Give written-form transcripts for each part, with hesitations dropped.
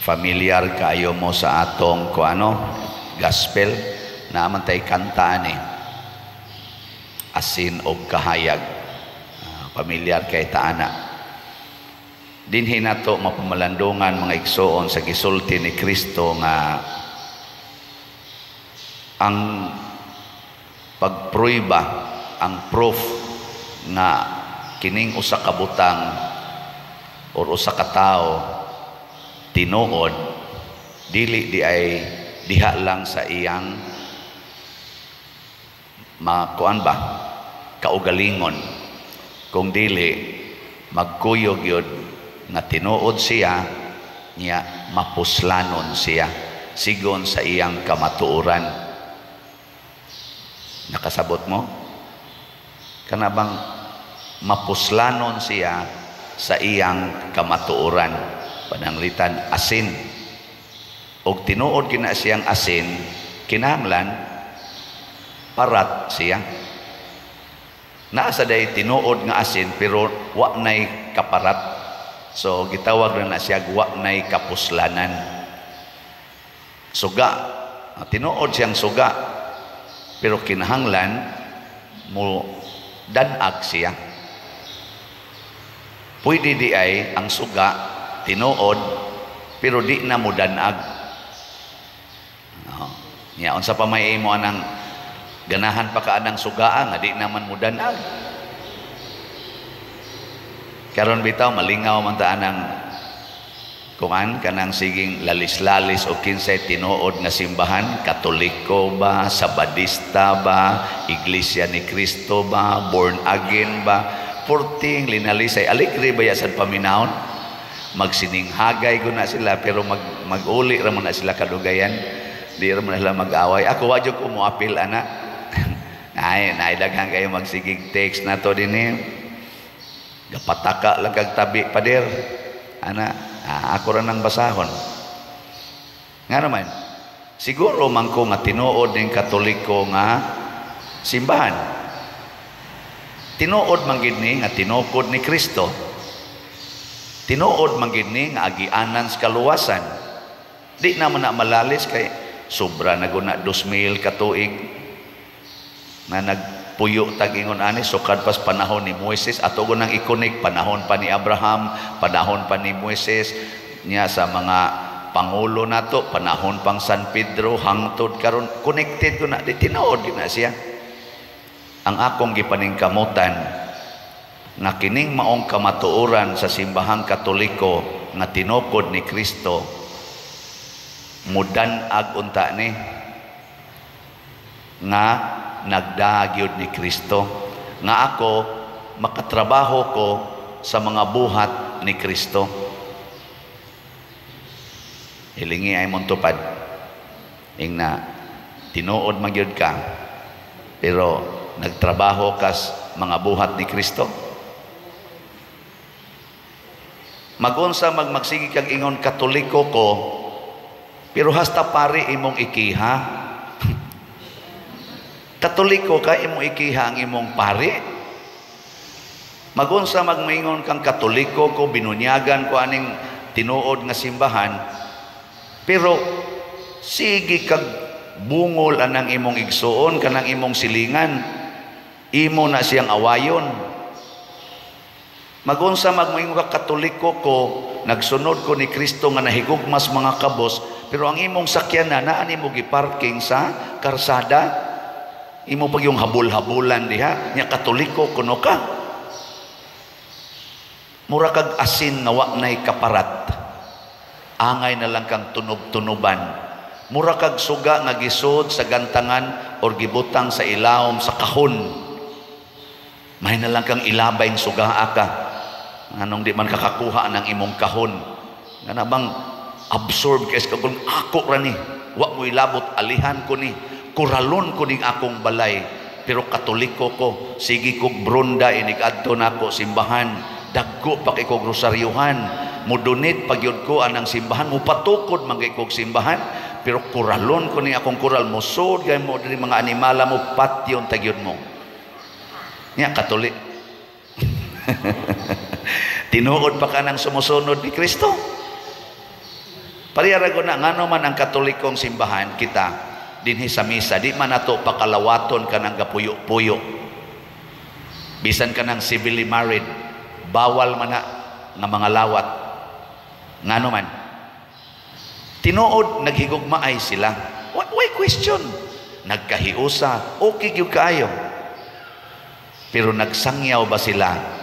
Familiar kaayo mo sa atong kuano, gospel naa man tay kanta ani, "Asin og Kahayag". Familiar kay ta ana. Dinhi nato mapamalandungan, mga igsoon, sa gisulti ni Kristo nga ang pagpruiba, ang proof nga kining usa ka butang or usa ka tawo tinuod, dili di ay diha lang sa iyang makuan ba, kaugalingon, kung dili magkuyog yun nga tinuod siya niya, mapuslanon siya sigon sa iyang kamatuoran. Nakasabot mo kana bang mapuslanon siya sa iyang kamatuoran? Pananglitan asin, og tinuod kina siyang asin, kinahanglan parat siya. Naa sa day tinuod nga asin pero wa nay kaparat, so gitawag na na siya wa nay kapuslanan. Suga, tinuod siyang suga pero kinahanglan mo danag siya. Pwede di ay ang suga tinuod pero di na mo danag. No. Nya unsa pa may imo anang ganahan pa ka anang sugaa nga di naman mo danag? Karon bitaw malingaw man ta anang kuan, kanang siging lalis-lalis o kinsay tinuod nga simbahan, Katoliko ba, Sabadista ba, Iglesia ni Cristo ba, born again ba, purting linalisay. Aligre ba ya sa paminawon? Magsininghagay ko na sila pero mag-uli ra man na sila kadugayan. Di ra man na sila mag-away. Ako wa jud ko moapil ana. Ay, naidaghan kayo magsigig text na to din eh. Gapataka lang kag tabi, pader. Ana, ako ra nang basahon. Nga naman, siguro man ko nga tinuod ning Katoliko nga simbahan. Tinuod man gid ni nga tinukod ni Kristo. Tinuod man gid ni nga agianan sa kaluwasan. Di naman na malalis kay sobra na guna 2,000 ka tuig na nagpuyo tag ingon ani, sukad pas panahon ni Moises. Ato nang i-connect panahon pa ni Abraham, panahon pa ni Moises niya, sa mga pangulo nato, panahon pang San Pedro hangtod karon, connected ko na di tinuod gid na siya. Ang akong gipaningkamutan nga kining maong kamatuoran sa simbahang Katoliko nga tinukod ni Kristo, mudan-ag unta ni nga nagdagyod ni Kristo, nga ako makatrabaho ko sa mga buhat ni Kristo. Hilingi ay mong tupad ing na tinuod magyud ka pero nagtrabaho kas mga buhat ni Kristo. Magunsa magmagsige kag ingon Katoliko ko pero hasta pari imong ikiha. Katoliko ka, imong ikiha ang imong pari. Magunsa magmaingon kang Katoliko ko, binunyagan ko aning tinuod nga simbahan, pero sige kag bungol anang imong igsuon, kanang imong silingan, imo na siyang awayon. Magunsa magmaingon ka Katoliko ko, nagsunod ko ni Kristo nga nahigugmas mga kabos, pero ang imong sakyanan naa nimo giparking sa karsada, imo pag yung habol-habulan diha, nya Katoliko kuno ka. Mura kag asin nga wa nay kaparat. Angay na lang kang tunob-tunoban. Mura kag suga nga gisod sa gantangan or gibutang sa ilawom sa kahon. May na lang kang ilabay ng sugaa ka. Anong di man kakakuha ng imong kahon. Nga na bang absorb kay sa kung ako ra ni. Wa mo ilabot, alihan ko ni. Kuralon ko ning akong balay. Pero Katoliko ko, sige kog bronda inig adto nako simbahan. Dagko pa kay kog rosaryuhan. Mudonate pagyud ko anang simbahan, mupatukod man kay kog simbahan. Pero kuralon ko ning akong kural, mosod gay mo diri mga animala mo patyon tagyud mo. Nya Katolik. Tinuod pa ka ng sumusunod ni Kristo. Pareha ra na, ngano man ang Katolikong simbahan, kita dinhi sa misa di man nato pakalawaton kanang gapuyo-puyo. Bisan kanang civilly married, bawal man na nga mga lawat. Ngano man? Tinuod naghigugmaay sila. Why question? Nagkahiusa, okay gyud kaayo. Pero nagsangyaw ba sila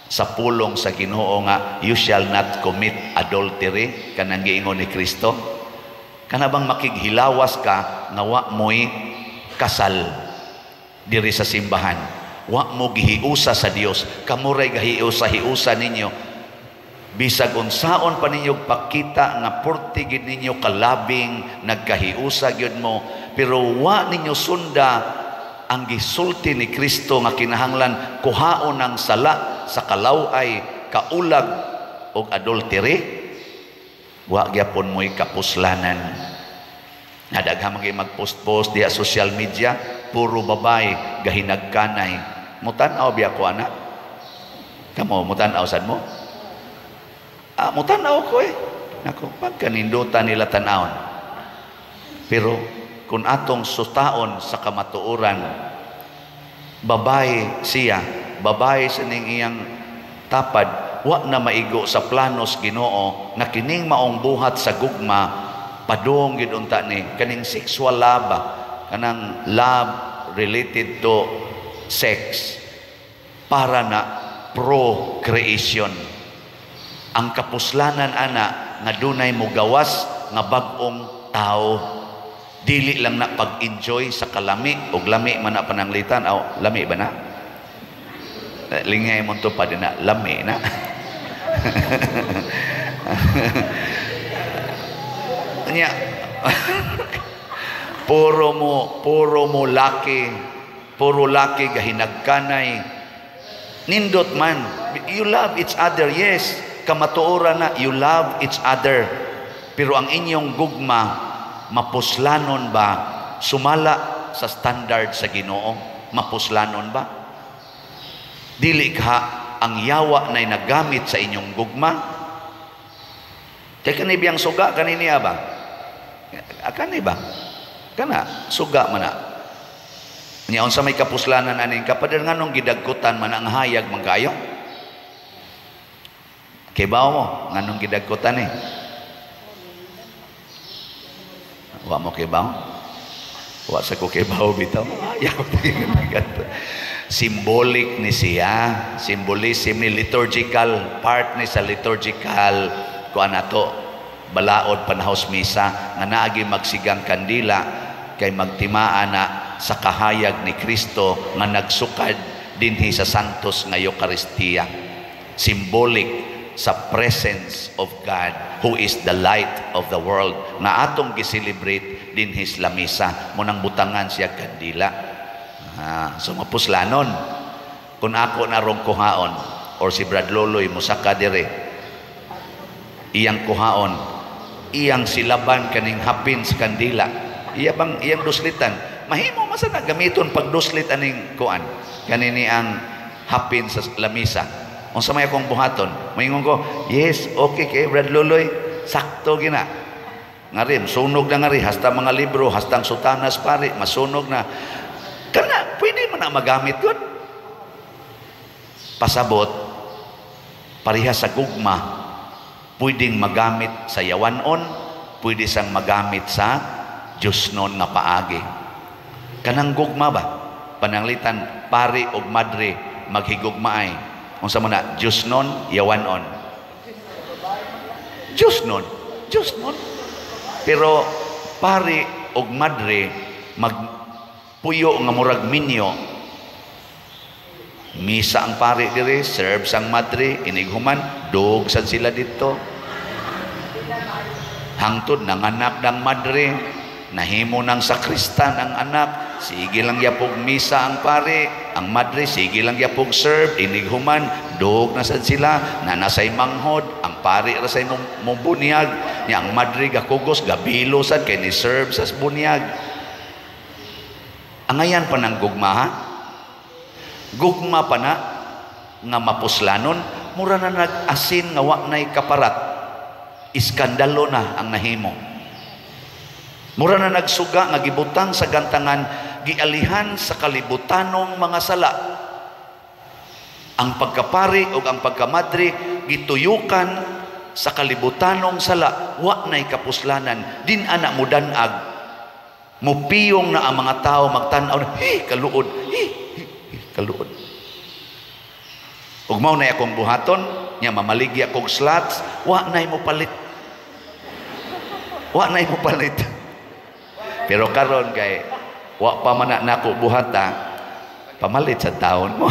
sa pulong sa Ginoo nga "You shall not commit adultery," kanang giingon ni Kristo? Kana bang makighilawas ka nga wa mo'y kasal diri sa simbahan, wa mo gihiusa sa Dios, kamo ray gahiusa hiusa ninyo, bisag unsaon pa ninyo pakita nga purti gid ninyo kalabing nagkahiusa gyud mo, pero wa ninyo sunda ang gisulti ni Kristo nga kinahanglan kuhaon ang sala sa kalaway, kaulag og adultery, wa gyapon mo'y kapuslanan. Nadaghan man mag-post-post diha social media, puro babay gahinagkanay. Mutan-aw biya ko ana? Kamo mutan-aw sad mo? Ah, mutan-aw ko eh. Nako, pagkanindutan nila tan-awon. Pero kung atong sutaon sa kamatuoran, babae siya, babae sa ning iyang tapad, wa na maigo sa planos Ginoo nga kining maong buhat sa gugma padung gid unta ni kaning sexual love, kanang love related to sex, para na procreation. Ang kapuslanan ana nga dunay mogawas nga bag-ong tao, dili lang na pag-enjoy sa kalami og lami man na pananglitan. Aw, lami ba na? Lingay mo to pa din na lami na. Nya puro mo laki, puro laki gahinagkanay. Nindot man, you love each other, yes, kamatuoran na you love each other, pero ang inyong gugma, mapuslanon ba sumala sa standard sa Ginoo? Mapuslanon ba? Dili ka ang yawa na nagamit sa inyong gugma? Kay kani biyang suga kani niya ba? Kani ba? Kana suga man na. Nya unsa may kapuslanan aning kapader? Nganong gidagkutan man ang hayag man kayo? Kibaw mo nganong gidagkutan eh? Wa mo kibaw? Wa sa ko kibaw bitaw. Ayaw. Symbolic ni siya, symbolism ni, liturgical part ni sa liturgical kuan ato, balaod panahos misa nga naagi magsigang kandila kay magtimaa na sa kahayag ni Kristo nga nagsukad dinhi sa Santos nga Eukaristiya. Symbolic sa presence of God who is the light of the world nga atong gi-celebrate dinhi sa lamisa mo nang butangan siya kandila. So mapuslanon. Kung ako narong kuhaon or si Brad Loloy musaka dire, iyang kuhaon, iyang silaban kaning hapin sa kandila, iya bang iyang duslitan, mahimo man sa na gamiton pag duslit aning kuan kanini ang hapin sa lamisa. Unsa may akong buhaton? Moingon ko, "Yes, okay kay Brad Loloy, sakto gina." Ngari sunog na ngari hasta mga libro, hasta ang sutanas pare, masunog na. Kana pwede man na magamit yun. Pasabot, pareha sa gugma, pwedeng magamit sa yawanon, pwede sang magamit sa Diyosnon nga paagi. Kanang gugma ba? Pananglitan, pari og madre maghigugmaay. Unsa man na? Diyosnon, yawanon. Diyosnon, Diyosnon. Pero pari og madre magpuyo nga murag minyo. Misa ang pari dire, serve sang madre, inighuman, dog sad sila dito. Hangtod nanganak ng madre, nahimo ng sakristan ang anak, sige lang yapog misa ang pare, ang madre sige lang yapog serve, inighuman, dog na sad sila, nanasay manghod, ang pare ra say mong bunyag, niya ang madre gakugos, gabilo sad kay ni serve sa bunyag. Angayan pa ng gugma ha? Gugma pa na nga mapuslanon, mura na nag-asin nga wa na'y kaparat. Iskandalo na ang nahimo. Mura na nagsuga nga gibutang sa gantangan, gialihan sa kalibutanong mga sala. Ang pagkapari o ang pagkamadre gituyukan sa kalibutanong sala, wa na'y kapuslanan. Din ana mudanag, mupiyong na ang mga tao magtan-aw na, "Hey, kaluod, hey, hey, hey, kaluod." Ug mao na akong buhaton, nya mamaligya kog slots, wa na'y mo palit. Wa na'y mo palit. Pero karon kay wa pa man na nako buhata, pamalit sa taon mo.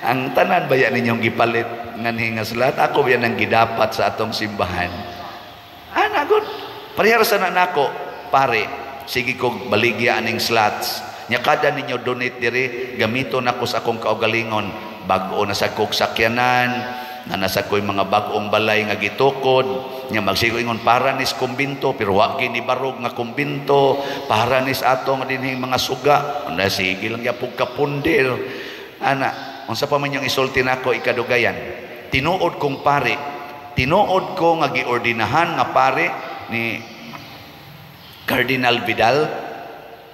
Ang tanan baya ninyong gipalit nganhi nga slot, ako biya nang gidapat sa atong simbahan. Ana gud. Parehara sa na nako, pare, sige kog baligya aning slots. Nya kada ninyo donate diri, gamito nako sa akong kaugalingon. Bag-o na sa kog sakyanan, na nasa ko'y mga bag-ong balay nga gitukod. Nya magsigo ingon para nis kumbinto, pero wa gini barog nga kumbinto, para nis ato nga dinhing mga suga. Na sige lang gyapon kapundir. Ana, unsa pa man yung isulti nako ikadugayan. Tinuod kong pare, tinuod ko nga giordinahan nga pare ni Cardinal Vidal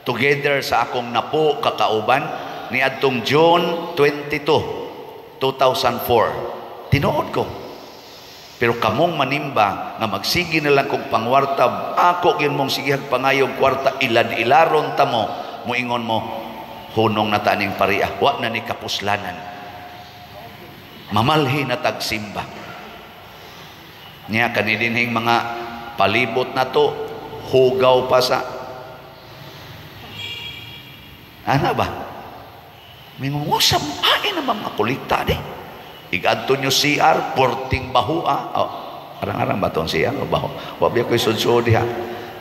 together sa akong napo kakauban ni adtong June 22, 2004. Tinuod ko. Pero kamong manimba nga magsige na lang kog pangwarta, ako gyud mong sigihag pangayog kwarta, ilad-ilaron ta mo, muingon mo, "Hunong na ta ning pariah, wa na ni kapuslanan. Mamalhi na tagsimba." Nya kani dinhing mga palibot na to, hugaw pa sa ana ba? Mingungusap, ay na ba mga kolekta di? Igadto nyo CR, porting bahua. Oh, arang-arang ba itong CR o baho? Wa biya ko'y sudsud diha.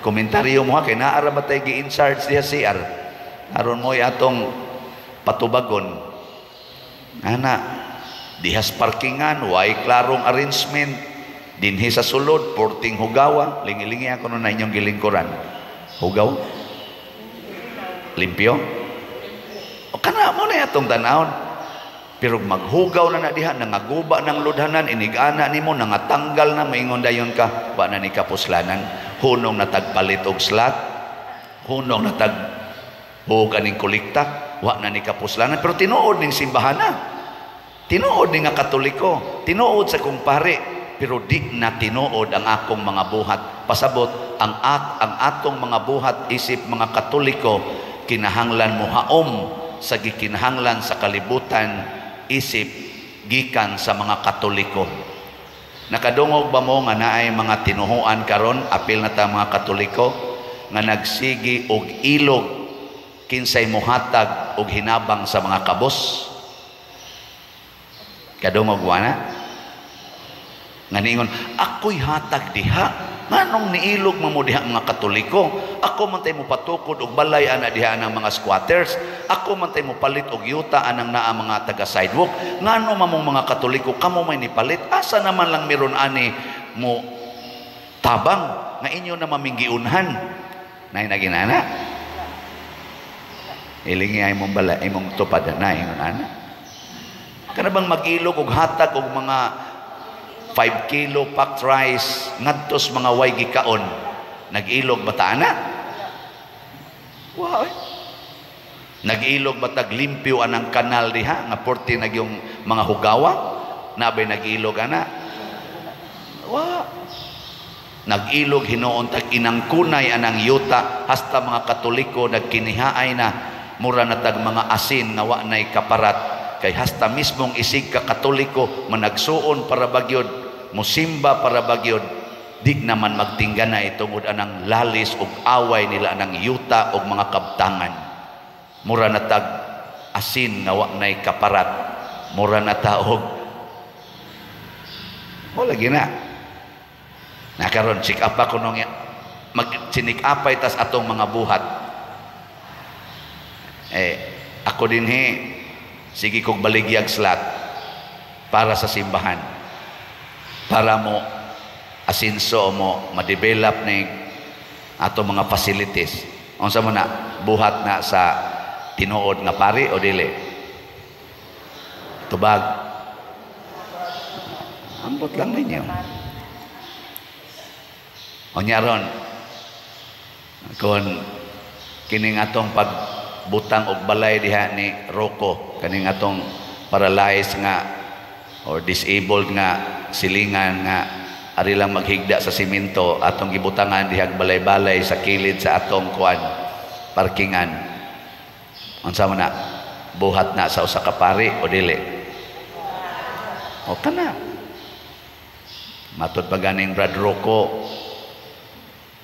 Komentaryo mo ha, kay naara ba tayo gi-in-charge diha CR? Aron mo'y atong patubagon. Ana, dihas parkingan, way klarong arrangement. Dinhi sa sulod, porting hugawa. Lingi-lingi ako nun na inyong gilingkuran. Hugaw? Limpyo? O kana mo na atong tanawon. Pero maghugaw na na diha, nangaguba ng ludhanan, inigana nimo, nangatanggal na, maingon dayon ka, wa na ni kapuslanan. Hunong na tagpalit og slot, hunong na tag hug aning kolekta, wa na ni kapuslanan. Pero tinuod ning simbahan na. Tinuod ni nga Katoliko, tinuod sa kong pare, pero di na tinuod ang akong mga buhat. Pasabot, ang atong mga buhat isip mga Katoliko, kinahanglan mo haom sa gikinahanglan sa kalibutan isip gikan sa mga Katoliko. Nakadungog ba mo nga naay mga tinuhuan karon, apil na ta mga Katoliko, nga nagsigi og ilog kinsay mohatag og hinabang sa mga kabos? Kadungog wa na? Nga niingon, "Ako'y hatag diha. Nganong niilog man mo diha mga Katoliko? Ako man tay mo patukod og balay ana diha ang mga squatters. Ako man tay mo palit og yuta anang naa mga taga sidewalk. Ngano man mong mga Katoliko, kamo may nipalit? Asa naman lang meron ani mo tabang nga inyo na maminggiunhan?" Nay naginana. Ilingi ay mong bala, imong tupad na ingon ana. Kana bang mag-ilog og hatag og mga 5 kilo packed rice ngadtos mga way gikaon, nag-ilog ba ta ana? Wow. Nag-ilog ba tag limpyo anang kanal diha nga porte nagyong mga hugawa? Nabay nag-ilog ana? Wa. Nag-ilog hinuon tag inangkunay anang yuta hasta mga Katoliko nagkinihaay na, mura na tag mga asin nga wa nay kaparat, kay hasta mismong isig ka Katoliko managsuon para bagyod, musimba para bagyod, di naman magtingganay tungod anang lalis og away nila anang yuta og mga kabtangan. Mura na tag asin nga wa nay kaparat, mura na taog mo lagi na. Nakaron check up ako nung mag sinikapay tas atong mga buhat. Eh ako dinhi sige kog baligyag slot para sa simbahan, para mo asinso mo ma-develop ni ato mga facilities. Unsa man na buhat na sa tinuod nga pari o dili? Tubag. Ambot lang ninyo. O nya ron, kung kining atong pagbutang og balay diha ni Rocco, kaning atong paralyzed nga or disabled nga silingan nga ari lang maghigda sa simento, atong gibutangan diha balay-balay sa kilid sa atong kuan, parkingan. Unsa man na? Buhat na sa usa ka pari o dili? O kana. Matod pa ganing Brad Rocco,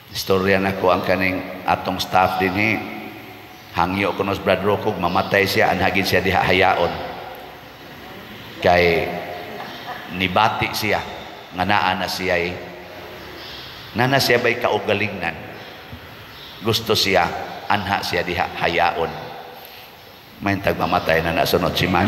istorya nako ang kaning atong staff dinhi. Hangyo kuno sa Brad Rocco, mamatay siya, anhagin siya diha hayaon. Kay nibati siya nga naa na siya eh. Nana siya bay kaugalingnan. Gusto siya, anha siya diha hayaon. May tagmamatay na nasunod si man.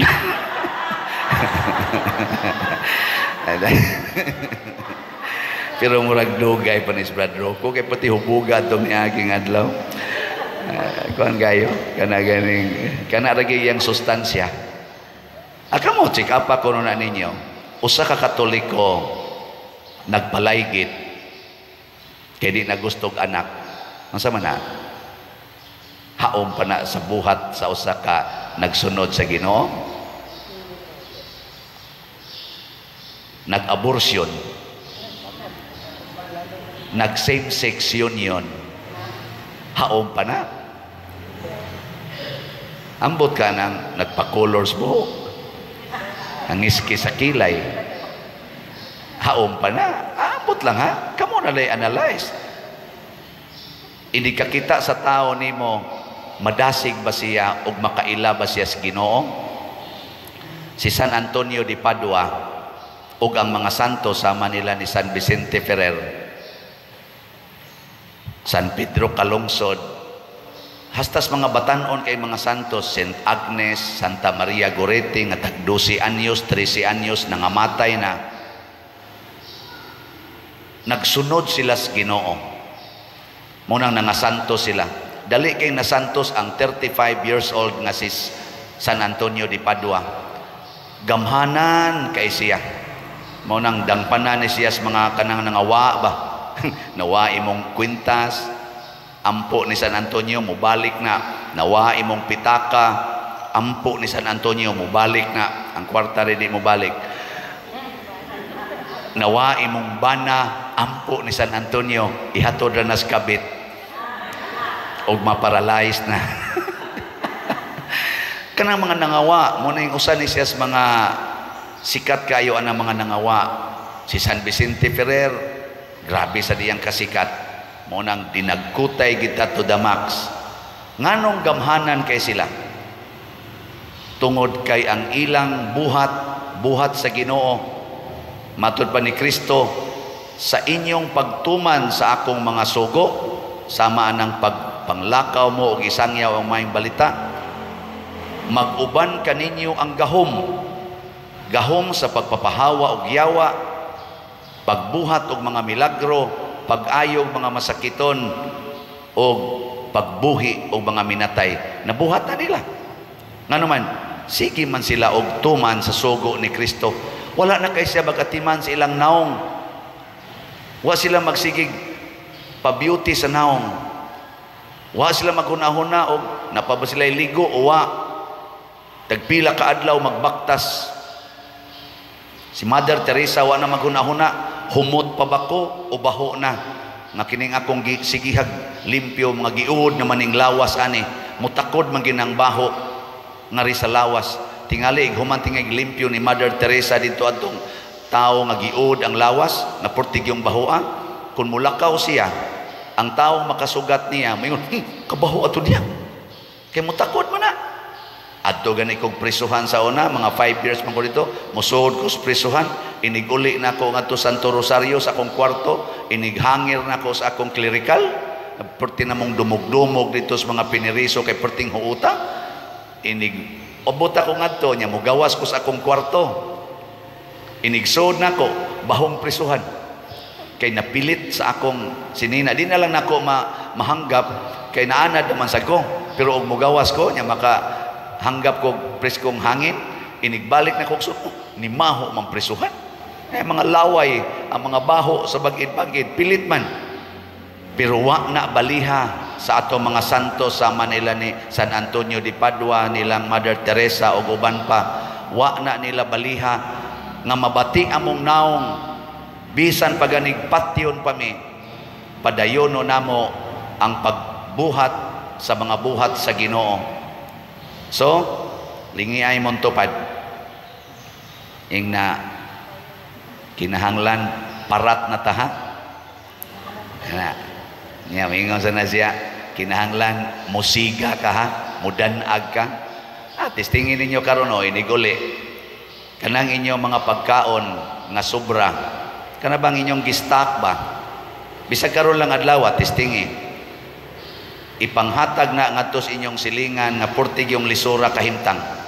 Pero murag dugay pa ni Brad Rocco kay pati hubuga to miaging adlaw. Kuan gayo kana ganing kana ra gyud sustansya. Aka mo check up ako na ninyo. Usa ka Katoliko nagpalaygit kay di nagustog anak. Unsa man na? Haom pa na sa buhat sa usa ka nagsunod sa Ginoo. Nag-abortion, nag same-sex union, haom pa na. Ambot ka nang nagpa-colors buhok, ang iski sa kilay, haom pa na. Ambot lang ha, kamo na lay analyze. Hindi ka kita sa tao nimo, madasig ba siya o makaila ba siya sa Ginoo? Si San Antonio de Padua ug ang mga santo sama nila ni San Vicente Ferrer, San Pedro Calungsod, hastas mga batanon kay mga santos, Saint Agnes, Santa Maria Goretti, nga tag 12 anyos, 13 anyos, nangamatay na. Nagsunod sila sa Ginoo. Munang nangasanto sila. Dali kay nasantos ang 35 years old nga si San Antonio de Padua. Gamhanan kay siya. Munang dangpanan ni siya sa mga kanang nangawa ba. Nawa imong kwintas, ampo ni San Antonio mubalik na. Nawa imong pitaka, ampo ni San Antonio mubalik na. Ang kwarta rin di mubalik. Nawa imong bana, ampo ni San Antonio ihatod ra nas kabit og maparalyze na. Kanang mga nangawa, mo na yung usa ni siya sa mga sikat kayo ang mga nangawa. Si San Vicente Ferrer, grabe sa diyang kasikat. Mo nang dinagkutay kita to the max. Nganong gamhanan kay sila? Tungod kay ang ilang buhat, buhat sa Ginoo. Matud pa ni Kristo, sa inyong pagtuman sa akong mga sugo, sama ang pagpanglakaw mo og isangyaw ang maayong balita, mag-uban kaninyo ang gahom. Gahom sa pagpapahawa og yawa, pagbuhat og mga milagro, pag-ayo og mga masakiton, og pagbuhi og mga minatay. Nabuhat na nila. Ngano man, sige man sila og tuman sa sugo ni Kristo. Wala na kay siya magatiman sa ilang naong. Wa sila magsigig pa-beauty sa naong. Wa sila maghuna-huna og napa ba sila ligo o wa. Tagpila ka adlaw magbaktas. Si Mother Teresa wa na maghuna-huna, humot pa ba ko o baho na? Nga kining akong sigihag limpyo mga giuod na maning lawas ani, mutakod man ginang baho ngari sa lawas. Tingali human tingay limpyo ni Mother Teresa didto adtong tawo nga giuod ang lawas nga portig yung bahoa. Kung mulakaw siya, ang tawo makasugat niya moingon, kabaho ato niya. Kay mutakod man na. Adto gani kog prisuhan sa una, mga 5 years man ko dito, mosuod ko sa prisuhan, iniguli na ko ngadto Santo Rosario sa akong kwarto, inighangir na ko sa akong clerical, perti na mong dumog-dumog dito sa mga piniriso kay perting huuta, inig obot ako ngadto nya mogawas ko sa akong kwarto, inigsuod na ko bahong prisuhan kay napilit sa akong sinina. Di na lang nako mahanggap kay naanad naman sa ko, pero og mogawas ko nya maka hanggap ko preskong hangin, inigbalik na kog suko, ni maho man prisuhan. Eh, mga laway, ang mga baho sa bagid-bagid, pilit man. Pero wa na baliha sa ato mga santo sa Manila ni San Antonio de Padua, nilang Mother Teresa o uban pa. Wa na nila baliha nga mabati among naong bisan paganig patyon pa mi, padayono namo ang pagbuhat sa mga buhat sa Ginoo. So, lingi ay mong tupad. Ing na kinahanglan parat na taha. Na, niya mingon sa na siya, kinahanglan musiga ka ha, mudanag ka. Ah, testingin ninyo karon o iniguli. Kanang inyong mga pagkaon nga sobra, kana bang inyong gistak ba? Bisag karon lang adlaw, testingi. Ipanghatag na ngadto sa inyong silingan nga purtig yung lisura kahimtang.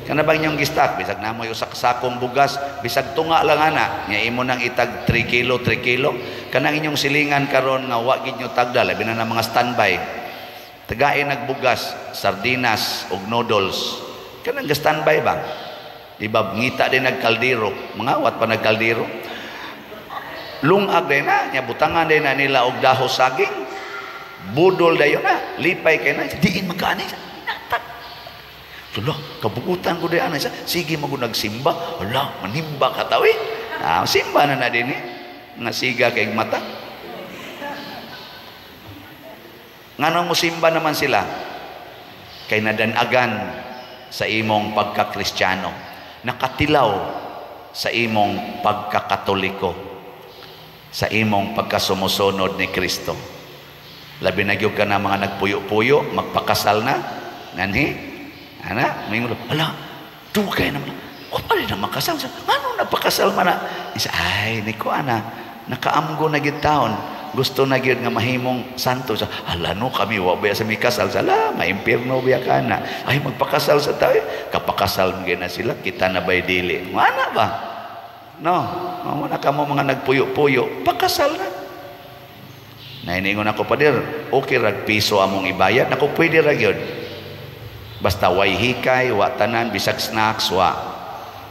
Kana bang inyong gistak? Bisag namoy usa ka sakong bugas, bisag tunga lang ana, nya imo nang itag 3 kilo, 3 kilo. Kanang inyong silingan karon nga wa gid nyo tagda, labi na ng mga standby. Tagain nagbugas, sardinas ug noodles. Kanang ga standby ba? Di ba ngita din nagkaldero, mga wat pa nagkaldero. Lungag din na, nya butangan din na nila og daho saging. Budol dayon na, lipay kay na, diin magkaani. Hala, kabugutan ko diyan siya. Sige mo nagsimba. Hala, manimba ka tawi. Ah, simba na na din eh. Nga siga kay mata. Nganong mo simba naman sila? Kay nadanagan sa imong pagka-Kristiyano. Nakatilaw sa imong pagkakatoliko. Sa imong pagkasumusunod ni Kristo. Labi na gyud ka na mga nagpuyo-puyo, magpakasal na. Nganhi? Ana, may ngulo, ala, dugay naman. O, pala na makasal. Ano napakasal man na? Isa, ay, niko ana, nakaamgo na gyud taon. Gusto na gyud nga mahimong santo. Sa, ala no, kami, wa ba sa mikasal. Sa, ala, maimpirno biya ka na. Ay, magpakasal sa tao. Kapakasal mo na sila, kita na ba'y dili? Ano ba? No, mo na kamo mga nagpuyo-puyo, pakasal na. Nainingon ako, pader, okay rag piso among ibayad. Naku, pwede ra gyud. Basta way hikay, wa tanan, bisag snacks, wa.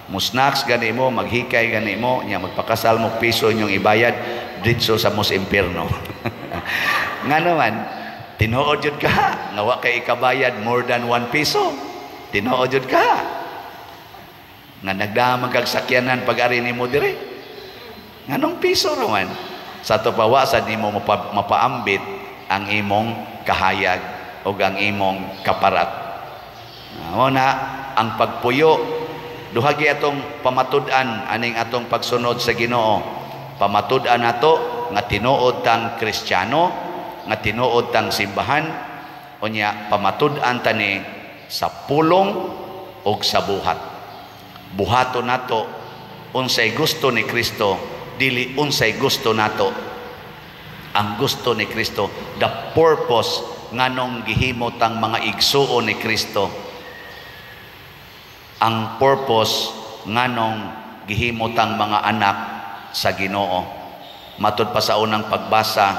Mo snacks gani mo, maghikay gani mo, nya magpakasal mo piso inyong ibayad, ditso sa mos impierno. Nga naman, tinuod jud ka, nga wa kay ikabayad more than 1 piso. Tinuod jud ka. Nga nagdamag kag sakyanan pag-ari nimo dire. Nganong piso raman? Sa ato pa wa sad nimo mapaambit ang imong kahayag o ang imong kaparat. Mao na ang pagpuyo, duha gi atong pamatud-an aning atong pagsunod sa Ginoo. Pamatud-an nato nga tinuod tang Kristiyano, nga tinuod tang simbahan, unya pamatud-an tani sa pulong ug sa buhat. Buhaton nato unsay gusto ni Kristo, dili unsay gusto nato. Ang gusto ni Kristo, the purpose nganong gihimo tang mga igsuon ni Kristo. Ang purpose nganong gihimo tang mga anak sa Ginoo. Matud pa sa unang pagbasa,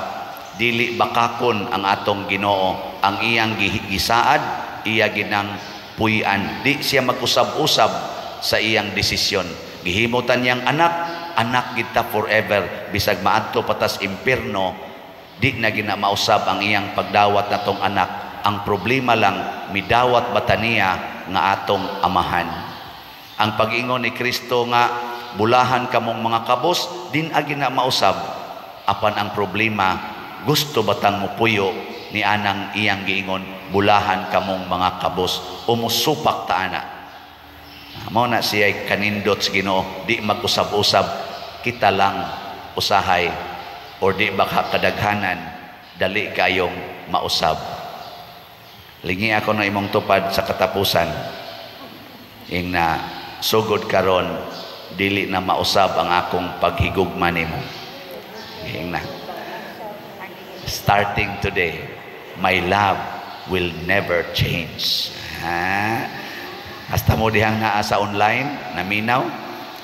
dili bakakon ang atong Ginoo, ang iyang gisaad, iya ginang puy-an. Di siya mag-usab-usab sa iyang desisyon. Gihimutan niyang anak, anak kita forever. Bisag maadto patas impierno, di na gina mausab ang iyang pagdawat natong anak. Ang problema lang, midawat ba niya nga atong amahan. Ang pag-ingon ni Kristo nga bulahan kamong mga kabos, din agi na mausab. Apan ang problema, gusto batang mupuyo ni anang iyang giingon, bulahan kamong mga kabos, umusupak ta ana. Mao na siya'y kanindot sa Ginoo, di mag-usab-usab, kita lang usahay or di baka kadaghanan, dali kayong mausab. Lingi ako na imong tupad sa katapusan. Ing na sugod karon, dili na mausab ang akong paghigugma nimo. Ing na starting today, my love will never change. Ha? Hasta mo dihang naa sa online, naminaw,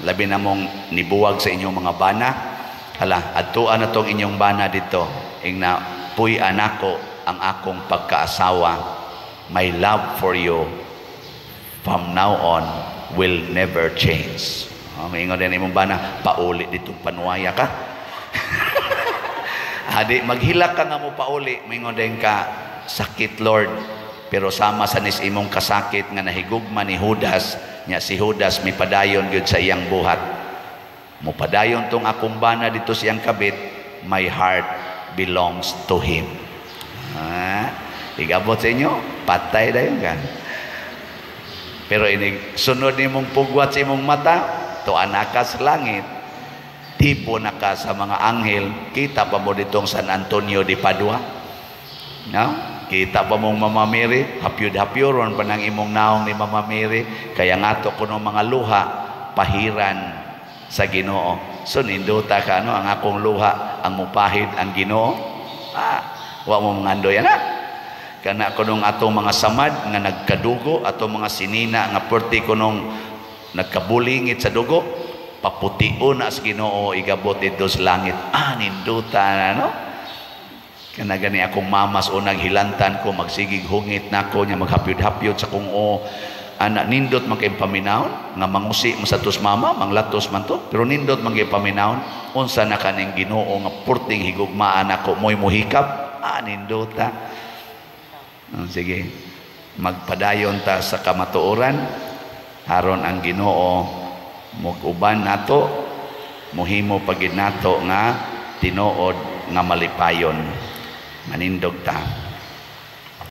labi na mong nibuwag sa inyong mga bana. Hala, adtuan na tong inyong bana dito. Ing na puy anako ang akong pagkaasawa. My love for you from now on will never change. Oh, maingon din imong bana, "Pauli dito, panuwaya ka." Adi maghilak ka nga mo pauli, maingon din ka, "Sakit, Lord." Pero sama sa nis imong kasakit nga nahigugma ni Judas, nya si Judas mipadayon gyud sa iyang buhat. Mupadayon tong akong bana dito siyang kabit, my heart belongs to him. Ah, igabot sa inyo, patay dayon ka. Pero inig sunod nimong pugwat sa imong mata, tuan ka sa langit. Tipo na ka sa mga anghel, kita pa mo ditong San Antonio de Padua. No? Kita pa mong Mama Mary, hapyud-hapyuron pa ng imong naong ni Mama Mary, kaya ngato kuno mga luha, pahiran sa Ginoo. So nindota ka, no, ang akong luha ang mupahid ang Ginoo. Ah, wa mo mangandoy ana. Kana kunong atong mga samad nga nagkadugo, atong mga sinina nga perti kunong nagkabulingit sa dugo, papution na sa Ginoo igabot dito sa langit. Ah, ninduta na, no? Kana gani akong mamas unang hilantan ko, magsigig hungit nako nya, maghapyod-hapyod sa kong o ana. Nindot man kay paminawon nga mangusi man sa tos mama, manglatos man to, pero nindot man kay paminawon, unsa na kaning Ginoo nga purting higugmaan ako, mo'y muhikab. Ah, nindota. Oh, sige, magpadayon ta sa kamatuoran aron ang Ginoo muguban nato, muhimo pagid nato nga tinuod nga malipayon. Manindog ta.